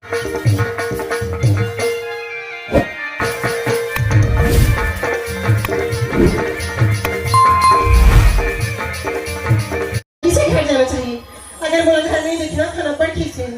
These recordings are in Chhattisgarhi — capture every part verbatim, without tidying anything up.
किसे घर जाना चाहिए? अगर मोला घर नहीं देखना, खाना पड़ ठीक से।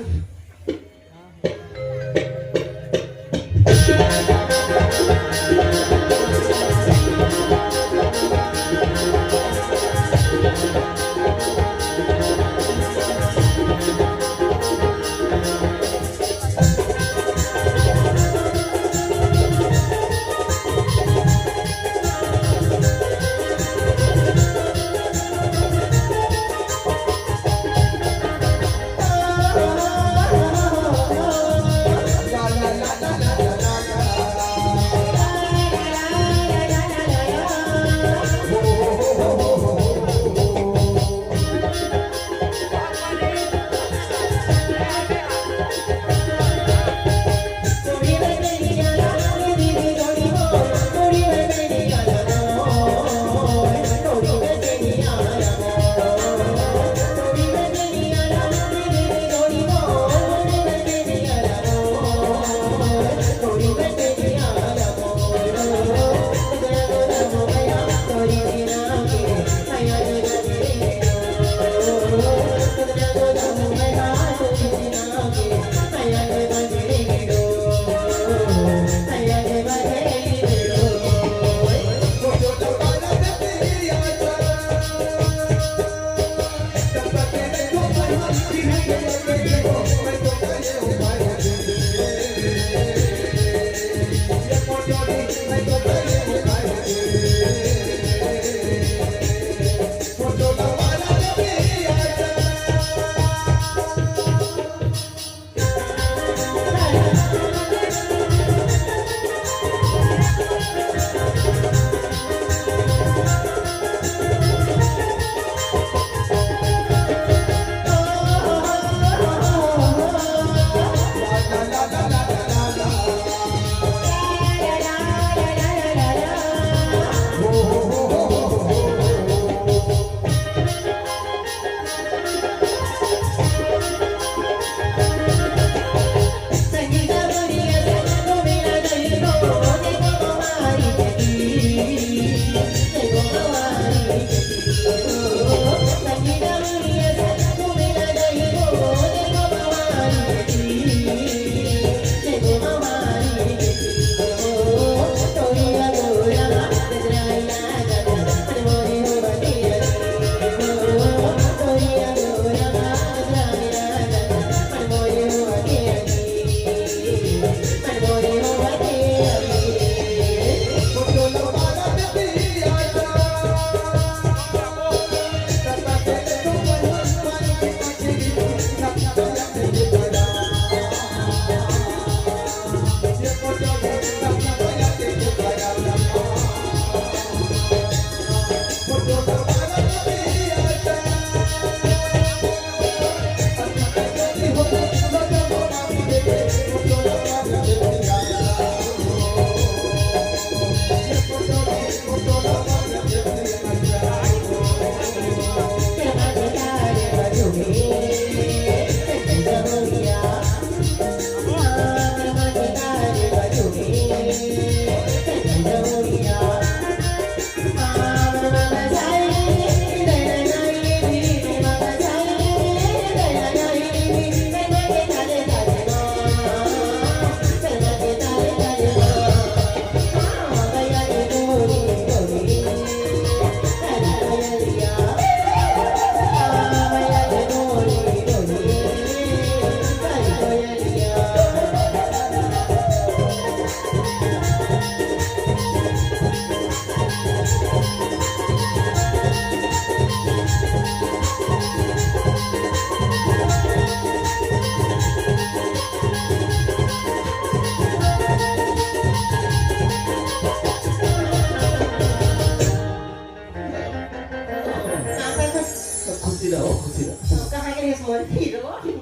खुशी रहो, खुशी रहो। कहाँ गए इस मोर हीरो? मैं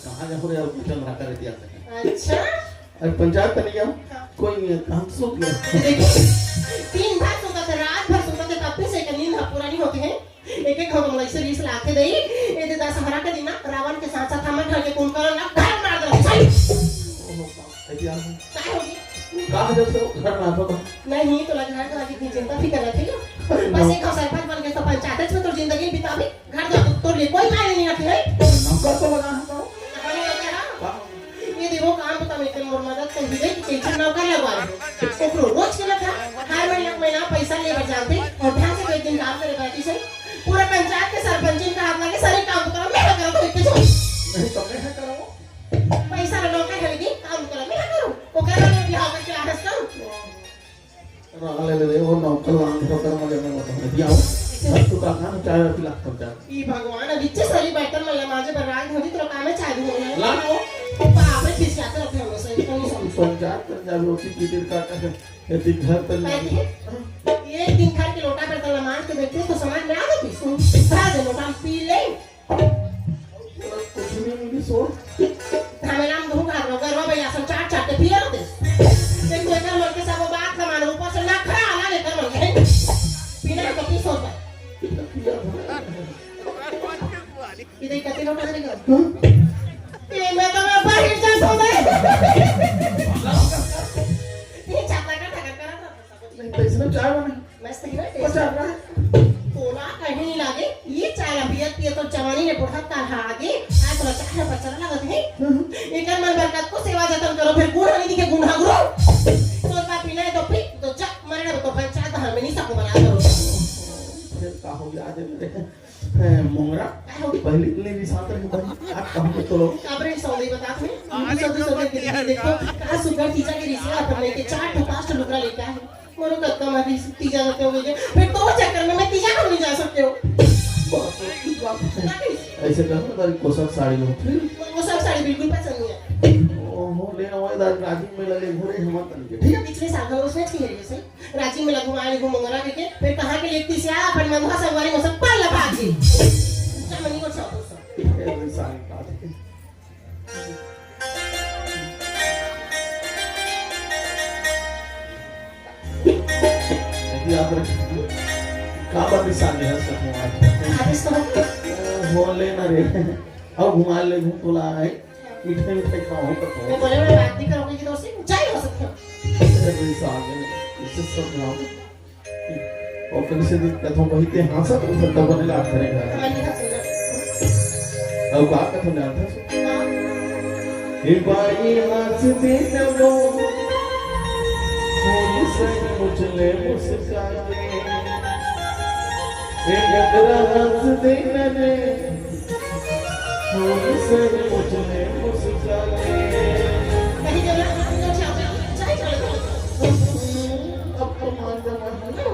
कहाँ जाऊँ रे, अब चमड़ा कर दिया। अच्छा। अरे पंचायत तो नहीं गया, हाँ। कोई नहीं है, हम सूत गए। देखो, दिन भर सोता थे, रात भर सोता थे, तब भी से एक नींद पूरा नहीं होती है। एक एक घाव तो मोला ऐसे रीस लागथे दई। ए दे दशहरा के दिन ना रावण के साथ साथ हमर घर के कुंभकर्ण ला घर मार दे। काय होगे? का हो जाथे वो घर में तो? नहीं, तोला घर दुआर के चिंता फिकर रथे ना। अरे बस ना। एक सरपंच बन के तो पंचायत में तो जिंदगी बिताबे, घर दुआर तो तोर लिए कोई मायने नहीं रखे है। नौकर तो लगा हम तो। हाँ, ये क्या? का? ये देखो, काम बता, मैं तेरे मोर मदद कर ही दे कि कैसे नौकर लगवा ले। ओकरो रोज के लखा, हर महीना, महीना पैसा ले बर जानते और ढंग से एक दिन काम करे बर आती सही। पूरा पंचायत के सरपंच का हाथ लगे, सारे काम तो मैं करो तो इतने नहीं तो मैं करो। पैसा ला नौकर है लेकिन काम करे मैं करो। ओकरा में बिहाव करके आ हंस करो। राग ले ले, वो नौकर वांग होकर मजे में बता दिया हो। अब तू का खाना चाय पिला कर जा। ई भगवान, अभी इच्छे सारी बर्तन में माजे पर राग धरी, तो काम में चाय भी होने ला ना वो। बाप रे, खिसियाते रहते हैं हमेशा, इतना नहीं समझ। पंचायत कर जा, रोटी की देर का कर, ये दिन घर पर नहीं। ये दिन घर के लोटा बर्तन ला मांज के देखते तो समाज में आ जाती। भरा दे लोटा, हम पी ले। कुछ नहीं मिली सो। हमें नाम धूम भाग लो, गरवा भैया सब चाट चाट के पिया दे। एक तो एकर मन के सब बात ना मानो, ऊपर से नखरा आला लेकर मन के। पीना है तो पी सो जा। इधर कते लोग आ रहे हैं। ये मैं तो मैं बाहर जा सो दे। ये चापा का ठगत करा था। नहीं, तो इसमें चाय बने। मस्त है ना, वो taste। चाय बने। तोला कहीं नहीं लागे, ये चाय ला पियत पियत तो जवानी ने बुढ़त काल हा आगे, आज तोला चाय ला पचरा लगत है। हम्म। एकर मन बरकत को सेवा जतन करो, फिर गुण नहीं दिखे गुण हा गुरु। तोला पीना है तो पी, तो जा, मरना तो पंचायत घर में नहीं सको बना करो। फिर का हो गया आज मेरे? ए, मोंगरा, पहले इतने रिसात रहे भाई, आज कहूँ तो लो। अब रे सौदे बता थे, हम सौदे सौदे के लिए देखो, कहाँ सुगर तीजा के रिश्ते अपन लेके चार ठो पाँच ठो लुगरा लेके आए। मोरो कत्ता मारी तीजा जाते हो गए, फिर तो वो चक्कर में मैं तीजा को नहीं जा सकते हो। बाप रे, की बात है। ऐसे करो ना, तारी कोसक साड़ी लो, फिर? वो सब साड़ी बिल्कुल पसंद नहीं है। ओहो, ले ना, वो इधर राजी में लगे घोड़े हम तन के, ठीक है? पिछले साल हम उसने छीन लिए से। राजी में लगू आए घूम मोंगरा के, फिर कहाँ के लेती से आ, अपन मंगवा संगवारी में सब पल लगा के। चमनी को छापो सब। ये सारी बात है। याद रख। का बात है साले हंस रहे हो आज? आदेश तो हो। ओ, हो ले ना रे। अब घुमा ले, घूम तोला है। मिठाई मिठाई खाओ, तो खाओ। मैं बोले, मैं बात नहीं करूँगी कि दोस्त से ऊंचाई हो सकते हो। अरे भाई साहब, इससे सब नाम। और फिर से दिन कथों वही ते हाँ सब तो सब बने लाग करेगा। हमारी बात सुनो। अब बात कथों जानता है? हाँ। हे बाई हंस दे न वो, फूल से मुझले मुस्कान। ए डगरा हंस दे न रे, फूल से मुझले मुस्कान। कहीं जगह, कहीं जगह, चाय, चाय, चाय। अब तो मान जा, मान जा।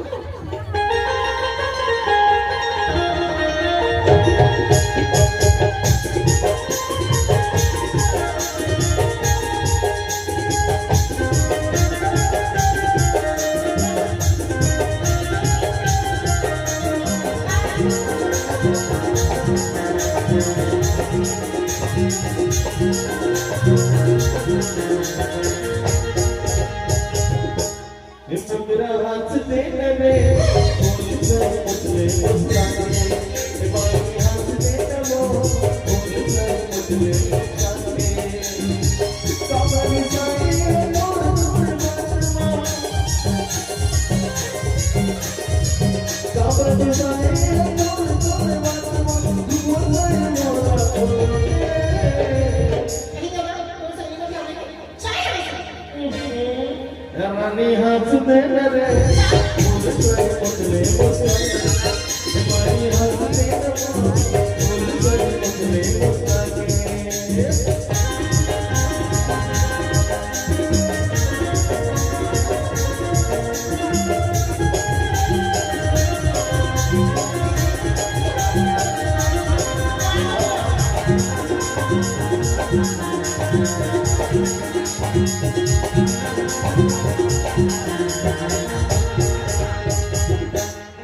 रानी हंस दे रे, फूल से मुझले मुस्कान। रानी हंस दे रे, फूल से मुझले मुस्कान।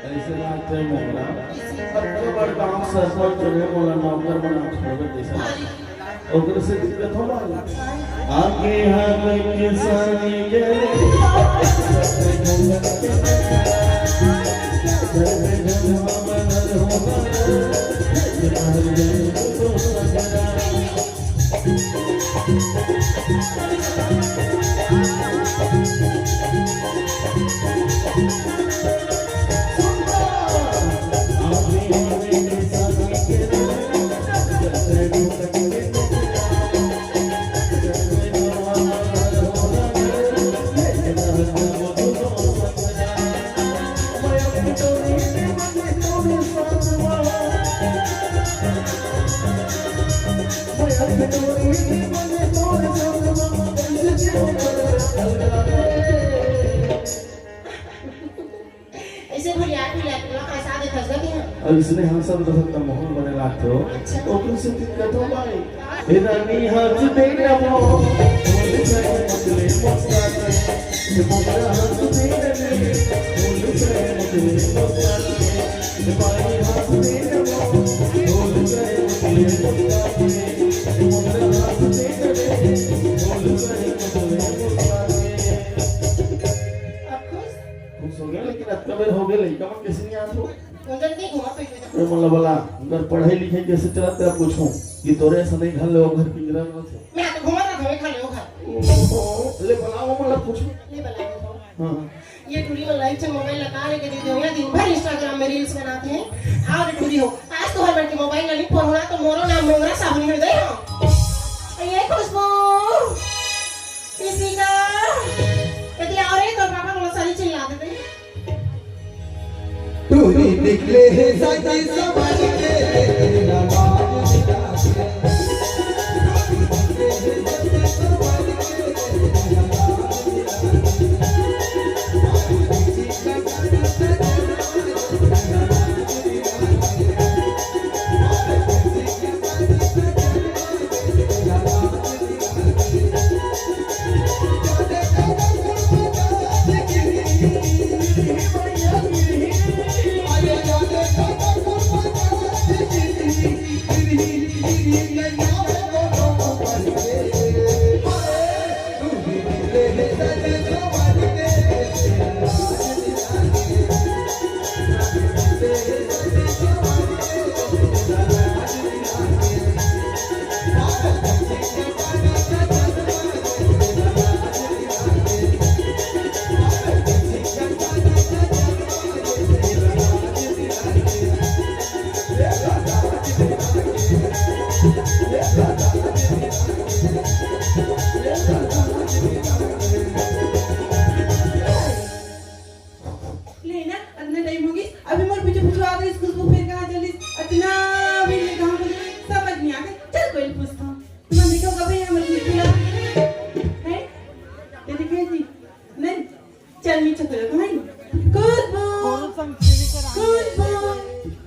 ऐसे बात है मोहरा। अब तो बड़ गांव सरपंच जो है, मोला नौकर बना छोड़ दे सर। ओकरे से दिक्कत हो रहा है। आगे हाथ के सानी गले। अउ इसने हाँ सब दखत त मोहन बने लागथे हो। अच्छा। ओकर से दिक्कत हो भाई। हे रानी हाथ दे ना मोहन, मोहन से मतलब मत कर। ये मोहन हाथ दे ना रे, मोहन से मतलब मत कर। ये भाई हाथ दे ना मोहन, मोहन से मतलब मत कर। ये मोहन हाथ दे ना रे, मोहन से मतलब मत कर। अब खुश? खुश हो गया, लेकिन अतका बेर हो गया, लइका मन कैसे नहीं आत हो? उधर नहीं घुमा पे इधर। ए, मोला बला, उधर पढ़ाई लिखाई कैसे चलत तेरा पूछूं कि तोरे ऐसा नहीं घर ले वो घर पिंजरा में थे। मैं तो घुमा रहा था, घर ले वो घर। ओहो, ले बला, वो मोला पूछूं। ले बला वो। हाँ। ये टूरी मन लाइफ से मोबाइल लगा लेके दे दो ना, दिन भर Instagram में reels बनाते हैं। आओ रे टूरी हो, आज तो हर मन के मोबाइल नहीं फोन होना तो मोरो नाम मोंगरा साहू नहीं दे हो। ये खुशबू, इसी का, यदि आओ रे तो पापा को सारी चिल्ला देते हैं। टूरी निकले हे सजी संवर के, तेला लाज दिला के। ले ना, अतना टाइम हो गइस, अभी मोर पीछे पीछे आ गइस, खुशबू फिर कहाँ चलिस, अतना भी ले कहाँ बोले, समझ नहीं आते। चल कोई पूछता हूँ, तुम देखो कभी यहाँ मछली खिला है, ये दिखाई थी नहीं। चल नीचे चलो भाई। खुशबू, खुशबू।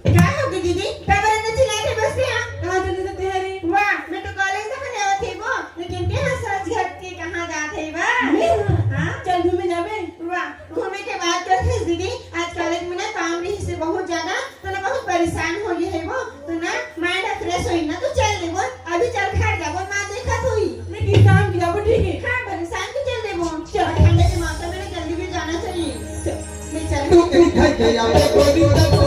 का हो गई दीदी? का बरन में चिल्लाए थे बस यहाँ? कहाँ चले थे तेरे? वाह, मैं तो कॉलेज से बने होती वो, लेकिन ते हाँ सज घट के कहाँ जात है बा? मैं? हाँ? चल घूमे जाबे। वाह, घूमे के बात करथे दीदी, आज कॉलेज में ना काम रही से बहुत ज्यादा, तो ना बहुत परेशान हो गई है वो, तो ना माइंड फ्रेश होई ना, तो चल दे बोल, अभी चल घर जा बोल, माँ देखत होई। मैं किसान की जाबो, ठीक है? हाँ, परेशान के चल दे बोल। चल। और ठंडे के मौसम में ना जल्दी भी जाना चाहिए। चल। ले चल। तू उठाई के आवे गोरी तब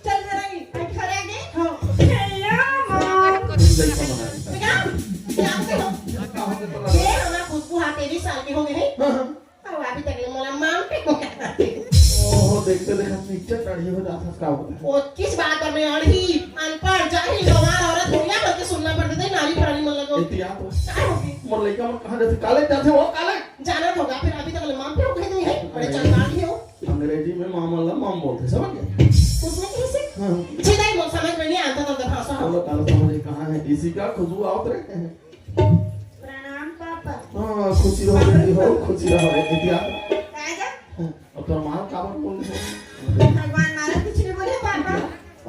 चल घर आगे। घर आगे? हाँ। भैया, माँ। लइका बना देता। क्या? क्या होते हो? ये हमारा खुशबू हाँ तेईस साल के हो गए हैं। हाँ, हाँ। और अभी तक ले मोला माम पे को करते। ओहो, देखते देखत नीचे चढ़ी हो जात हस का होता है। वो किस बात पर मैं अड़ही, अनपढ़, जाहिल, गंवार औरत हो या करके सुनना पड़ता था, नारी प्राणी मन लगो। इतिहास हो। क्या हो गई? मोर लइका मन कहाँ जाथे? कॉलेज जाथे वो, कॉलेज। जाना तो होगा, फिर अभी तक ले माम पे हो गए नहीं है। बड़े चंडाल ही हो। अंग्रेजी में मामा ला माम बोलते, समझ गए? उसमें कैसे? हाँ। सीधा ही बोल, समझ में नहीं आता था, तो भाषा। चलो, कल समझे कहाँ है? इसी का खुशबू आवत रहे हैं। प्रणाम पापा। हाँ, खुशी रहो बेटी हो, खुशी रहो रे बिटिया। राजा। हाँ, अब तो माँ का बात बोल रहे हो? भगवान मारा कुछ नहीं बोले पापा।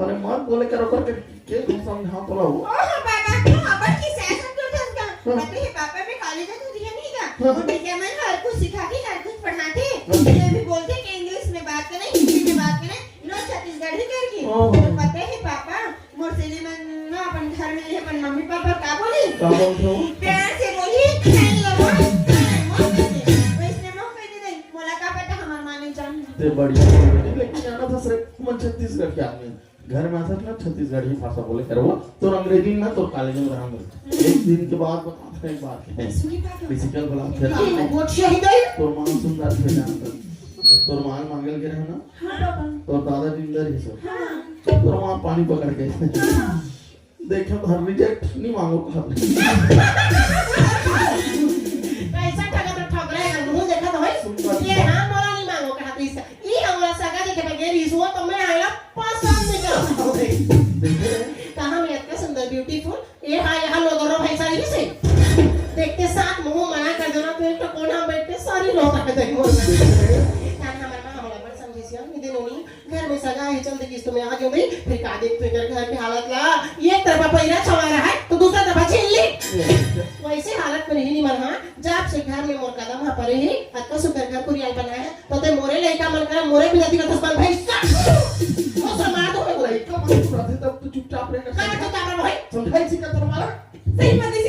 अरे मत बोले करो करके के तुम समझा तो लो। ओह पापा, तू अबर की शासन कर था उसका। हाँ। पता है पापा, मैं कॉलेज में तो दिया नहीं था। हाँ। वो टीचर मन हर कुछ सिखाती, हर कुछ पढ़ाती। हाँ। ये भी बोलते कि इंग्लिश में बात करें, हिंदी में बात करें, नो छत्तीसगढ़ी करके। ओह। तो पता है पापा, का बोलथे वो? प्यार से बोली, "नहीं, ये मत, मत दे।" वैसने मत कह दे, "मोला का पता, हमार माँ नहीं जानही।" ते बढ़िया बोले, लेकिन जाना था सिर्फ मन छत्तीसगढ़ के आदमी। घर में आथस ना, छत्तीसगढ़ी भाषा बोले करबो, तोर अंग्रेजी ना, तोर कॉलेज में ध्यान दे। एक दिन के बाद बताथंव एक बात के। सुनी बात। फिजिकल बलात्कार। ये गोठिया ही गई। तोर माँ सुंदर थे जान दे। जब तोर माँ मांगल के रहे ना, हाँ, पापा। तोर दादा जिंदा रहिस। हाँ। तोर माँ पानी पकड़ के। देखे तो हर रिजेक्ट नहीं मांगो कहा। पैसा ठगा तो ठग रहे हैं, मुंह देखा तो है। सुन बात। ये हाँ, मोला नहीं मांगो कहा तो इसका। ई हमला सगा देखे बगैर ईसुआ तो मैं आयला पसंद नहीं करता हूँ। देखे? कहाँ मैं इतना सुंदर ब्यूटीफुल, ये हाँ यहाँ लोगों रो भाई सारी से। देखते साथ मुंह मना कर देना, फिर तो कोना बैठ के सारी लोग आ जाए मोर में। तान हमार माँ होला बड़ समझी सी, हम दिन उन्हीं घर में सगा है, चल देखिस तो मैं आ गई भाई, फिर का देख फिर घर के हालत ला, एक तरफ पैरा छवा रहा है तो दूसरा तरफ छीन ली। वैसे हालत में नहीं मन हाँ, जब से घर में मोर कदम हा परे ही, अतका सुंदर घर कुरियाल बनाए है, तो ते मोरे लइका मन करा, मोरे बिनती करथस बन भाई, सट! वो सब मार दो मैं बोला। लइका मन को रहते तब तो चुपचाप रहना का चाहिए। चुपचाप रहो भाई? समझाई सी का तुम्हारा? सही बात है,